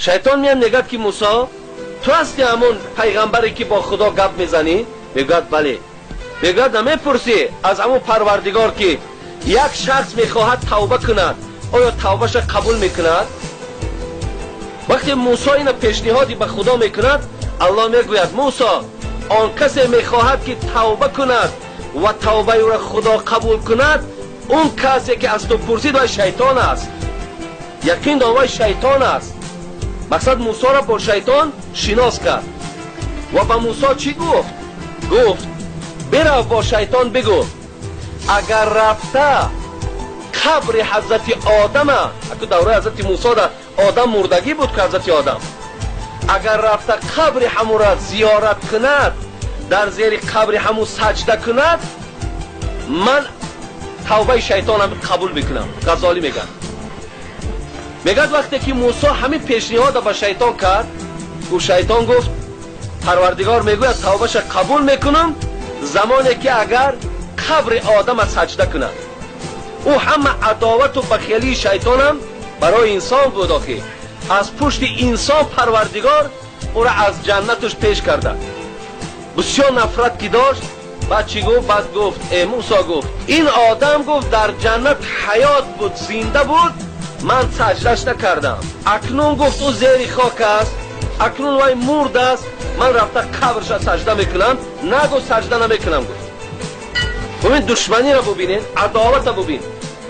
Шайтон меяд, мегӯяд, ки Мусо, ту ҳасти ҳамон пайғамбаре, ки бо Худо гап мезанӣ? Мегӯяд: бале. Мегӯяд: намепурсӣ аз ҳамон Парвардигор, ки як шахс мехоҳад тавба кунад, оё тавбаша қабул мекунад? Вақте Мусо ина пешниҳоди ба Худо мекунад, Аллоҳ мегӯяд: Мусо, он касе мехоҳад, ки тавба кунад ва тавбаи ӯро Худо қабул кунад, он касе, ки аз ту пурсид, вай шайтон аст. Яқин дон, вай шайтон аст. Мақсад, Мусоро бо шайтон шинос кард. Ва ба Мусо чӣ гуфт? Гуфт: бирав, бо шайтон бигӯ, агар рафта қабри ҳазрати Одама, аку давраи ҳазрати Мусо да Одам мурдагӣ буд, ки ҳазрати Одам агар рафта қабри ҳамура зиёрат кунад, дар зери қабри ҳаму саҷда кунад, ман тавбаи шайтонам қабул мекунам. Ғазолӣ мегӯяд, вақте ки Мусо ҳамин пешниҳода ба шайтон кард, ӯ шайтон гуфт: Парвардигор мегӯяд, тавбаша қабул мекунам, замоне ки агар қабри Одама саҷда кунад. Ӯ ҳама адовату бахелии шайтонам барои инсон буд. Охи, аз пушти инсон Парвардигор ӯро аз ҷаннатуш пеш карда. Бисёр нафрат ки дошт. Баъд чӣ гуфт? Баъд гуфт: э Мусо, гуфт, ин одам, гуфт, дар ҷаннат ҳаёт буд, зинда буд, ман саҷдаш накардам. Акнун, гуфт, ӯ зери хок аст, акнун вай мурд аст, ман рафта қабрша саҷда мекунам? Нагу, саҷда намекунам, гуфт. Бубин, душманиро бубинед, адовата бубин.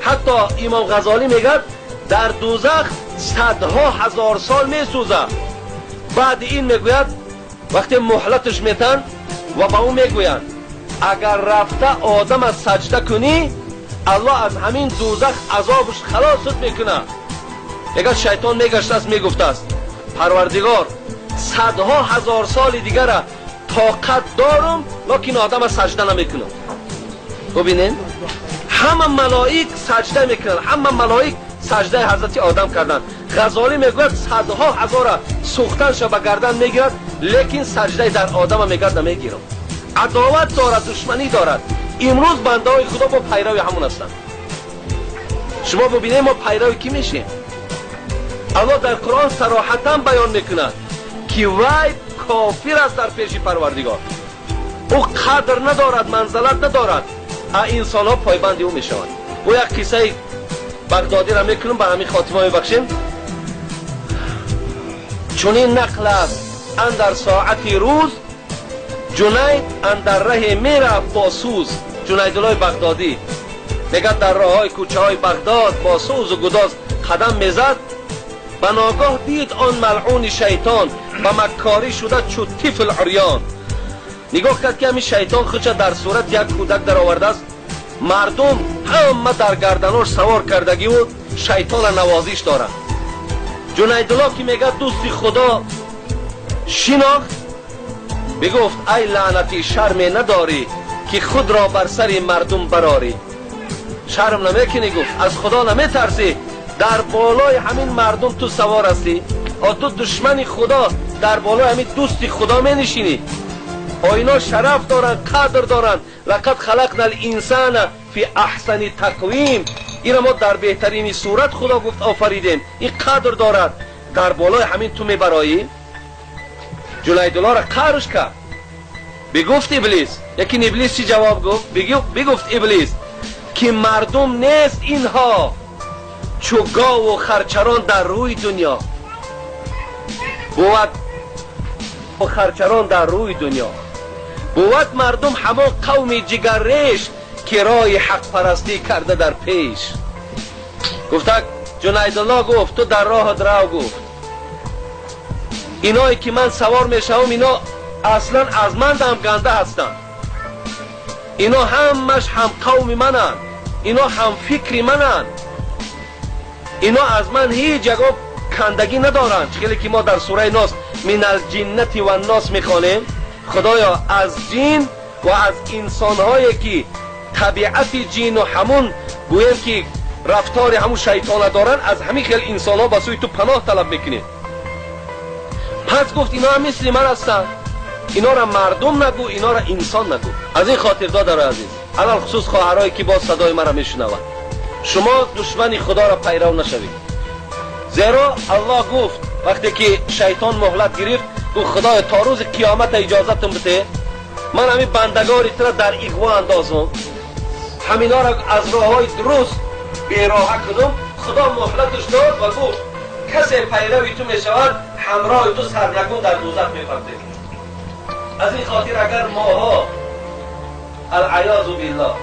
Ҳатто Имом Ғазолӣ мегӯяд, дар дӯзах садҳо ҳазор сол месӯзад. Баъди ин мегӯяд, вақте муҳлаташ метанд ва ба ӯ мегӯянд, агар рафта одама саҷда кунӣ, Аллоҳ аз ҳамин дӯзах азобаш халосат мекунад. Мегӯяд, шайтон мегаштааст, мегуфтааст: Парвардигор, садҳо ҳазор соли дигара тоқат дорум, лекин одама саҷда намекунам. Бубинед, ҳама малоик саҷда мекунанд, ҳама малоик саҷдаи ҳазрати Одам карданд. Ғазолӣ мегӯяд, садҳо ҳазора сӯхтанша ба гардан мегирад, лекин саҷдаи дар одама, мегӯяд, намегирам. Адоват дорад, душманӣ дорад. Имрӯз бандаҳои Худо бо пайрави ҳамон ҳастанд. Шумо бубинед, мо пайрави кӣ мешем? Аллоҳ дар Қуръон сароҳатан баён мекунад, ки вай кофир аст дар пеши Парвардигор, ӯ қадр надорад, манзалат надорад, а инсонҳо пойбанди ӯ мешаванд. Ӯ як қиссаи Бағдодиро мекунам, ба ҳамин хотима мебахшем. Чунин нақл аст: андар соати рӯз Ҷунайд андар раҳе мерафт бо сӯз. Ҷунайдуллои Бағдодӣ, мегӯяд, дар роҳҳои кӯчаҳои Бағдод бо сӯзу гудоз қадам мезад. Ба ногоҳ дид он малъуни шайтон ба маккорӣ шуда чу тифл урён. Нигоҳ кард, ки ҳамин шайтон худша дар сурати як кӯдак даровардааст. Мардум ҳама дар гарданош савор кардагиву шайтона навозиш дорад. Ҷунайдулло, ки мегӯяд, дӯсти Худо шинохт, бигуфт: ай лаънатӣ, шарме надорӣ, ки худро бар сари мардум барорӣ? Шарм намекунӣ, гуфт, аз Худо наметарсӣ, дар болои ҳамин мардум ту савор ҳастӣ? О, ту душмани Худо дар болои ҳамин дӯсти Худо менишинӣ. О, ино шараф доранд, қадр доранд. لقد خلقنا الإنسان في أحسن تقويم. Ина мо дар беҳтарини сурат, Худо гуфт, офаридем, ин қадр дорад, дар болои ҳамин ту мебароӣ. Ҷунайдуллоро қарш кард. Бигуфт Иблис, лекин Иблис чӣ ҷавоб гуфт? Бигуфт Иблис, ки мардум нест инҳо, чу гову харчарон дар рӯи дунё бувад, харчарон дар рӯи дунё бувад. Мардум ҳамон қавми ҷигарреш, ки роҳи ҳақпарастӣ карда дар пеш. Гуфта Ҷунайдулло, гуфт, ту дар роҳат рав. Гуфт, иное ки ман савор мешавам, ино аслан аз ман дам ганда ҳастанд. Ино ҳамаш ҳамқавми мананд, ино ҳамфикри мананд, ино аз ман ҳеҷ ягон кандагӣ надоранд. Чӣ хеле ки мо дар сураи Нос من الجنة والناس мехонем: Худоё, аз ҷин ва аз инсонҳое, ки табиати ҷину ҳамун, гӯем ки, рафтори ҳамун шайтона доранд, аз ҳамин хел инсонҳо ба сӯи ту паноҳ талаб мекунем. Пас гуфт, ино ҳам мисли ман ҳастанд, инора мардум нагӯ, инора инсон нагӯ. Аз ин хотир, додарои азиз, алалхусус хоҳарое, ки боз садои маро мешунаванд, шумо душмани Худоро пайрав нашавед, зеро Аллоҳ гуфт. Вақте ки шайтон муҳлат гирифт, гуфт: Худоё, то рӯзи қиёмата иҷозатам бите, ман ҳамин бандагори тура дар иғво андозам, ҳаминҳоро аз роҳҳои дуруст бероҳа кунам. Худо муҳлаташ дод ва гуфт: касе пайрави ту мешавад, ҳамроҳи ту сарнагун дар дӯзах мепартед. Аз ин хотир агар моҳо, алъаёзу биллоҳ,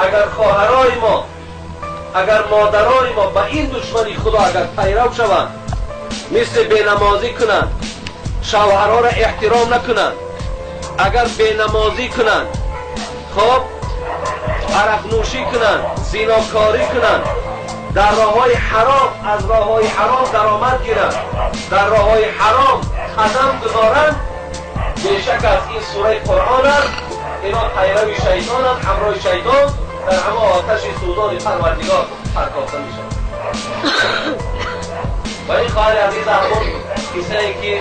агар хоҳарои мо, агар модарои мо ба ин душмани Худо агар пайрав шаванд, мисли бенамозӣ кунанд, шавҳарҳоро эҳтиром накунанд, агар бенамозӣ кунанд, хоб, арақнӯшӣ кунанд, зинокорӣ кунанд, дар роҳҳои ҳаром, аз роҳҳои ҳаром даромад гиранд, дар роҳҳои ҳаром қадам гузоранд, бешак аз ин сураи Қуръон аст, ино пайрави шайтонанд, ҳамроҳи шайтон дар ҳама оташи сӯзони Парвардигор паркофта мешавад. Ва ин, хоҳари азиз, ҳамон қиссае ки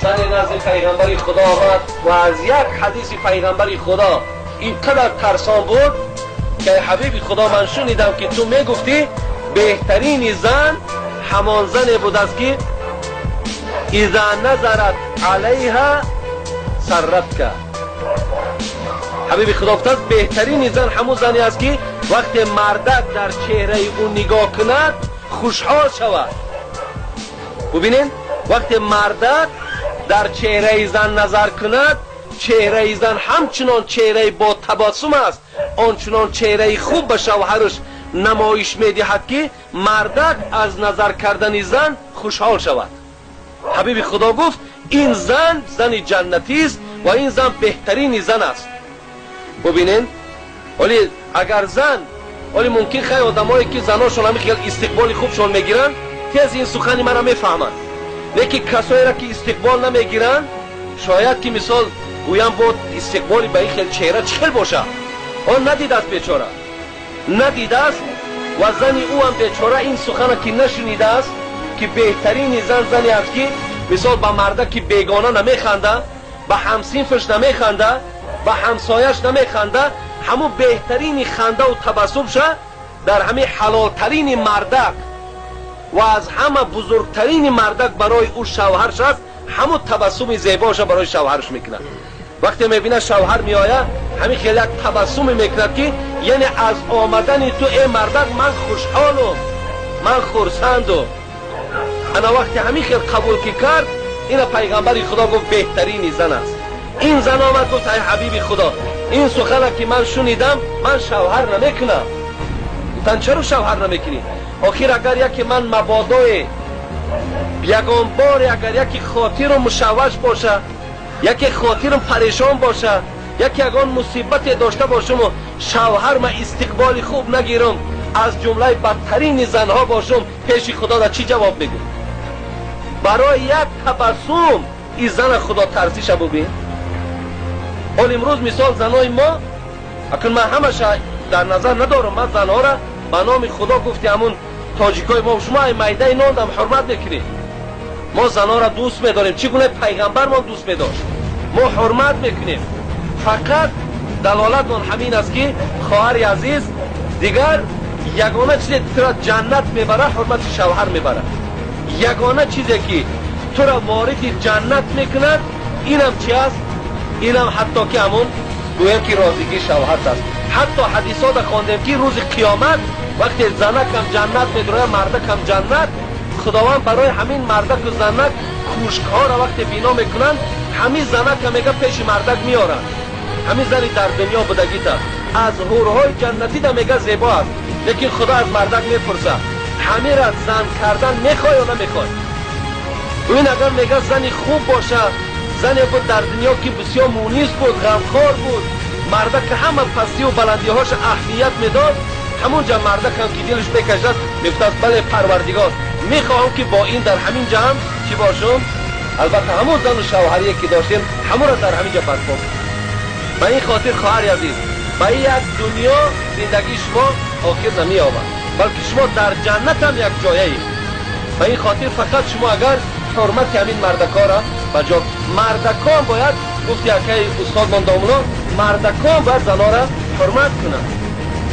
зани назди пайғамбари Худо омад ва аз як ҳадиси пайғамбари Худо ин қадар тарсон буд, ки: ҳабиби Худо, ман шунидам, ки ту мегуфтӣ, беҳтарини зан ҳамон зане будааст, ки иза назарат алайҳа сарратка. Ҳабиби Худо гуфтааст, беҳтарини зан ҳамон зане аст, ки вақте мардак дар чеҳраи ӯ нигоҳ кунад, хушҳол шавад. Бубинед, вақте мардак дар чеҳраи зан назар кунад, чеҳраи зан ҳамчунон чеҳраи бо табассум аст, ончунон чеҳраи хуб ба шавҳараш намоиш медиҳад, ки мардак аз назар кардани зан хушҳол шавад. Ҳабиби Худо гуфт, ин зан зани ҷаннатист ва ин зан беҳтарини зан аст. Бубинед, оли агар зан, оли мумкин хай одамое, ки заношон ҳамин хел истиқболи хубшон мегиранд, тез ин сухани мара мефаҳманд, лекин касоеро, ки истиқбол намегиранд, шояд ки мисол гӯям, бо истиқболи ба ин хел чеҳра чӣ хел бошад? Он надидааст, бечора надидааст. Ва зани ӯ ҳам бечора ин сухана ки нашунидааст, ки беҳтарини зан зане аст, ки мисол ба марда ки бегона намеханда, ба ҳамсинфаш намеханда, ба ҳамсояш намеханда, ҳамун беҳтарини хандаву табассумша дар ҳамин ҳалолтарини мардак ва аз ҳама бузургтарини мардак барои ӯ шавҳарш аст, ҳамун табассуми зебоша барои шавҳарш мекунад. Вақте мебинад, шавҳар меояд, ҳамин хел як табассуме мекунад, ки яъне аз омадани ту, э мардак, ман хушҳолум, ман хурсандум. Ана вақте ҳамин хел қабул ки кард, ина пайғамбари Худо гуфт, беҳтарини зан аст. Ин зан омад, гуфт: ай ҳабиби Худо, ин сухана ки ман шунидам, ман шавҳар намекунам. Гуфтанд: чаро шавҳар намекунӣ? Охир агар яке ман мабодое ягон боре агар яке хотиру мушавваш боша, яке хотирам парешон боша, яке ягон мусибате дошта бошуму шавҳар ма истиқболи хуб нагирам, аз ҷумлаи бадтарини занҳо бошум, пеши Худо да чӣ ҷавоб мегӯ? Барои як табассум и зана худотарсиша бубин. Ҳол имрӯз мисол занои мо, акун ман ҳамаша дар назар надорам, ман занҳора ба номи Худо гуфти, ҳамун тоҷикои мо, шумо ай майдаи нондам ҳурмат мекунед. Мо занонро дӯст медорем, чӣ гуна пайғамбармон дӯст медошт, мо ҳурмат мекунем. Фақат далолат он ҳамин аст, ки хоҳари азиз, дигар ягона чизе тура ҷаннат мебара, ҳурмати шавҳар мебарад. Ягона чизе, ки тура вориди ҷаннат мекунад, инам чи аст? Инам ҳатто ки ҳамун гӯям, ки розигии шавҳарт аст. Ҳатто ҳадисода хондем, ки рӯзи қиёмат вақте занакам ҷаннат медурояд, мардакам ҷаннат, Худованд барои ҳамин мардаку занак кӯшкҳоро вақте бино мекунанд, ҳамин занака мега пеши мардак меоранд. Ҳамин зани дар дунё будагита аз ҳурҳои ҷаннатида мега зебо аст, лекин Худо аз мардак мепурсад: ҳамира зан кардан мехоҳ ё намехоҳ? Ин агар мега зани хуб боша, зане буд дар дунё, ки бисёр мунис буд, ғамхор буд, мардака ҳама пастиву баландиҳоша аҳамият медод, ҳамун ҷа мардакам ки дилаш мекашад, мегуфтааст: бале, Парвардигор, мехоҳам, ки бо ин дар ҳамин ҷа ҳам чӣ бошум. Албатта, ҳамон зану шавҳарие, ки доштем, ҳамонро дар ҳамин ҷа барпо. Ба ин хотир, хоҳари азиз, ба як дунё зиндагии шумо охир намеёбад, балки шумо дар ҷаннатам як ҷояед. Ба ин хотир фақат шумо агар ҳурмати ҳамин мардакора ба ҷо, мардакон бояд, гуфти акаи устодмон домуло, мардакон бояд занора ҳурмат кунанд,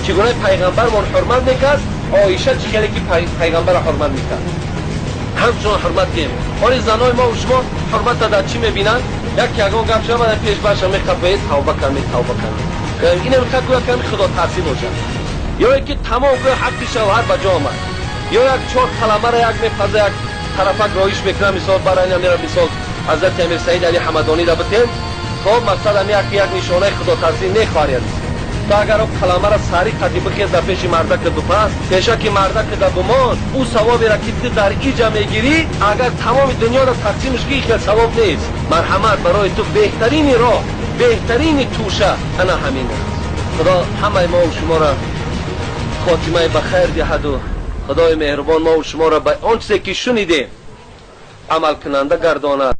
чӣ гуна пайғамбармон ҳурмат мекард, Оиша чӣ хеле ки пайғамбарро ҳурмат мекард. Ҳамчунон ҳурмат кунем. Оли занои мо шумо ҳурмата дар чӣ мебинанд? Як ягон гап шава, пеш баша мехапед, тавба ками, тавба ками. Инам гӯя ками худотарсӣ бошад. Ё ки тамом гӯя ҳаққи шавҳар ба ҷо омад. Ё як чор каламаро як мепаза, як тарафак роиш мекунам, мисол барои амира, мисол ҳазрати Амир Саид Али Ҳамадонӣ да битем. Хоб, мақсад ами як нишонаи худотарсӣ нехоҳари азиз. То агар он каламаро сари қади бихез, дар пеши мардака бипаз, пешаки мардака да бимон, ӯ савоберо ки ту дар иҷа мегирӣ, агар тамоми дунёро тақсимш ки, хел савоб нест. Марҳамат, барои ту беҳтарини роҳ, беҳтарини тӯша ана ҳамин аст. Худо ҳамаи мову шуморо хотимаи ба хайр диҳаду Худои меҳрубон мову шуморо ба он чизе ки шунидем амалкунанда гардонад.